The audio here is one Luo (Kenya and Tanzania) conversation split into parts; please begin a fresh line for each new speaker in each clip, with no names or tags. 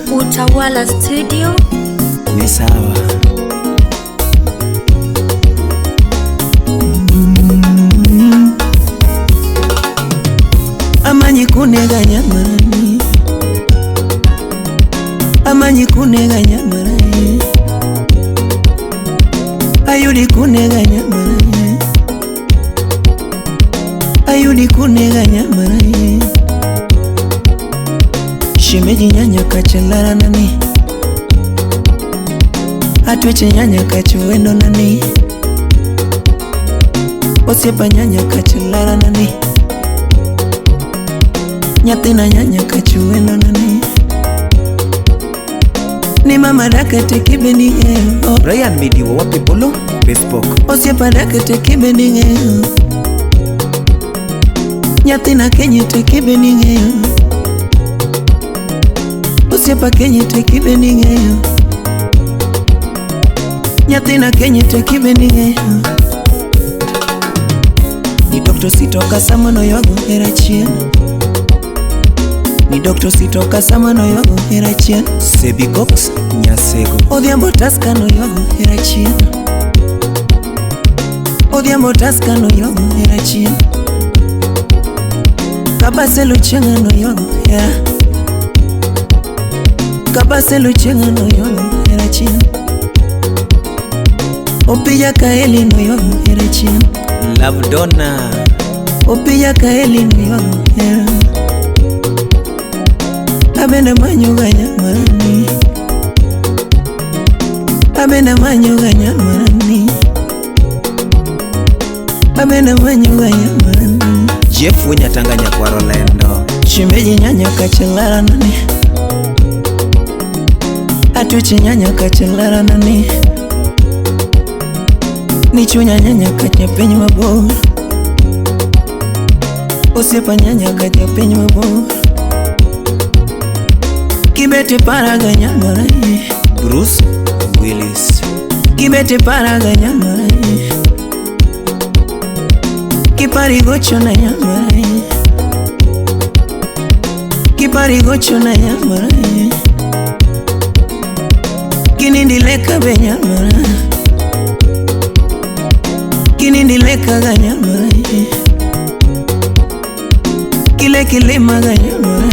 Utawala Studio.
Ni sawa. Amanyi kunega nyamarani, amanyi kunega nyamarani, ayuli kunega nyamarani, ayuli kunega nyamarani. Shemeji nyanya kachelara nani, atweche nyanya kachuendo nani, osiepa nyanya kachelara nani, nyathina nyanya kachuendo nani, ni mama dakete kibendi ng'eyo,
Brian Midiwo wapi polo Facebook.
Osiepa dakete kibendi ng'eyo, nyathina kenye te kibendi ng'eyo, osiepa kenye te kibendi ng'eyo, nyathina kenye te kibendi ng'eyo. Ni Dr. Sitoka sama noywago hera chien, ni Dr. Sitoka sama noywago hera chien,
Sebi Cox Nyasego.
Odhiambo Tusker noywago hera chien, Odhiambo Tusker noywago hera chien, Kabasele Chieng'a noywago hera, Kabasele Chieng'a noywago hera chien, Opija Kaeli noywago hera chien,
Love Donna.
Opija Kaeli noywago hera. Abende manyoga nyamarani, abende manyoga nyamarani, abende manyoga nyamarani.
Jeff Wunyatanga nyakwaro lendo.
Shemeji nyanya kachelara nani, atuche nyanya kachelara nani, nichunya nyanya kacha piny mabor, osiepa nyanya kacha piny mabor, kibete paraga nyamara,
Bruce Willis.
Kibete paraga nyamara, kipari gocho na nyamara, kipari gocho na nyamara, kinindileka be nyamara, kinindileka ga nyamara, kile kilima ga nyamara,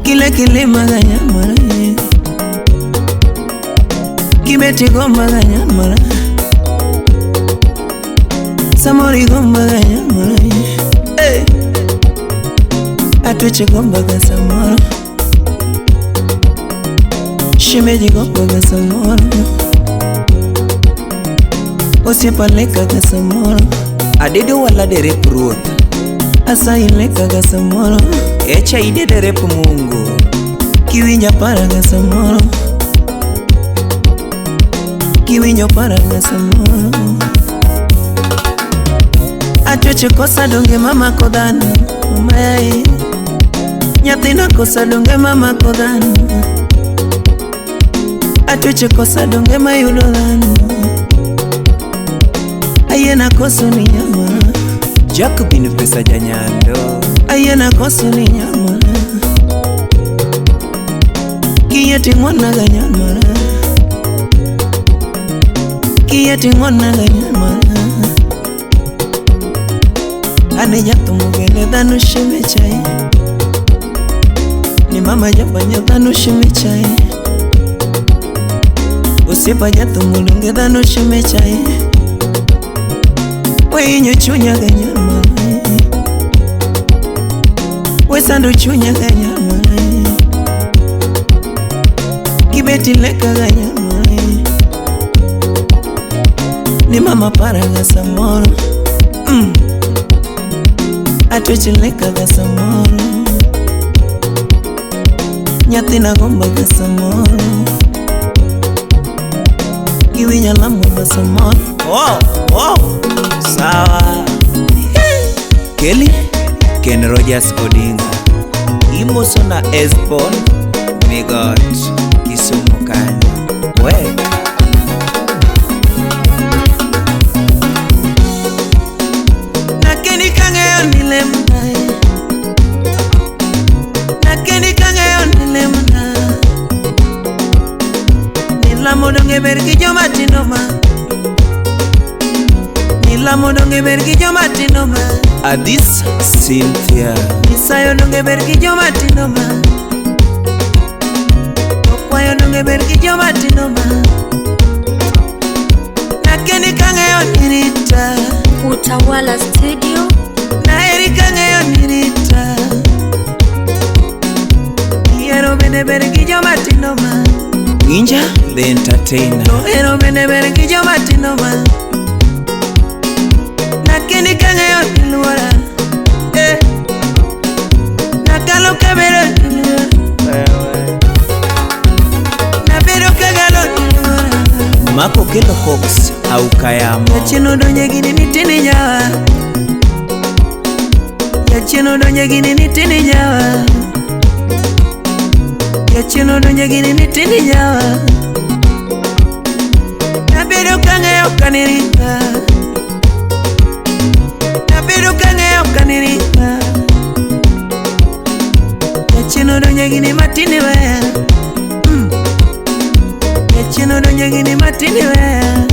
kile kilima ga nyamara, kibeti gomba ga nyamara, samori gomba ga nyamara, hey. Atuche gomba ga samoro, shemeji gomba ga samoro, osiepa leka ga samoro,
Adedo wala derep ruoth.
Asai leka ga samoro,
Echa ide derep Mungu.
Kiwinja para ga samoro, kiwinjo para ga samoro. Achoche kosa donge mama kodhano, mama nyathina kosa donge mama kodhano, atuche kosa donge mayudo dhano, ayiena koso ni nyamara,
Jack bin pesa janyando.
Ayiena koso ni nyamara, kiyie ting'wona ga nyamara, kiyie ting'wona ga nyamara. Ane jathumo bende dhano shemechae, ni mama jabanyo dhano shemechae, osiepa jathumo donge dhano shemechae, wehinyo chunya ga nyamara, wesando chunya ga nyamara, kibeti leka ga nyamara, ni mama para ga samoro, Atuche leka ga samoro, nyathina gomba ga samoro, kiwinya lamo ga samoro.
Oh, oh, sawa. Kelly Ken Rogers Odinga. Imoso na Esbon Migot Kisumu kanyo. We
Nakeni kang'eyo ni lemna, nakeni donge ber gi joma tindo ma. Nilamo donge ber gi joma tindo ma.
Adis Cynthia.
Isayo donge ber gi joma tindo ma. Okwayo donge ber gi joma tindo ma. Nakendi kang'eyo ni rita.
Utawala Studio.
Naheri kang'eyo ni rita. Ihero bende ber gi joma tindo ma.
Ninja the Entertainer.
Ohero bende ber gi joma tindo ma. Nakendi kang'eyo ni luora. Eh. Nakalo kabedo ni luora. Nabedo kagalo ni luora.
Mako Kelo Hawks au Kayamo.
Jachien odonje gini ni tini jawa. Jachien odonje gini ni tini jawa. Jachien odonje gini ni tini jawa. Nabedo kang'eyo kanirita. Nabedo kang'eyo kanirita. Jachien odonje gini matini weya. Jachien odonje gini matini weya.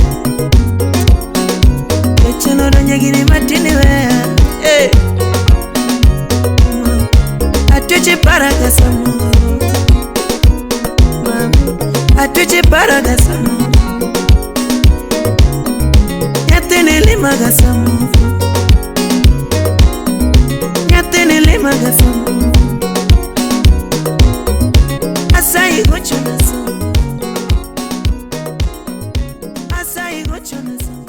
Jachien odonje gini matini weya. Eh. Atuche paraga samoro. Mama. Atuche paraga samoro. Nyathini limaga samoro. Nyathini limaga samoro. Asayi gochona samoro. Asayi gochona samoro.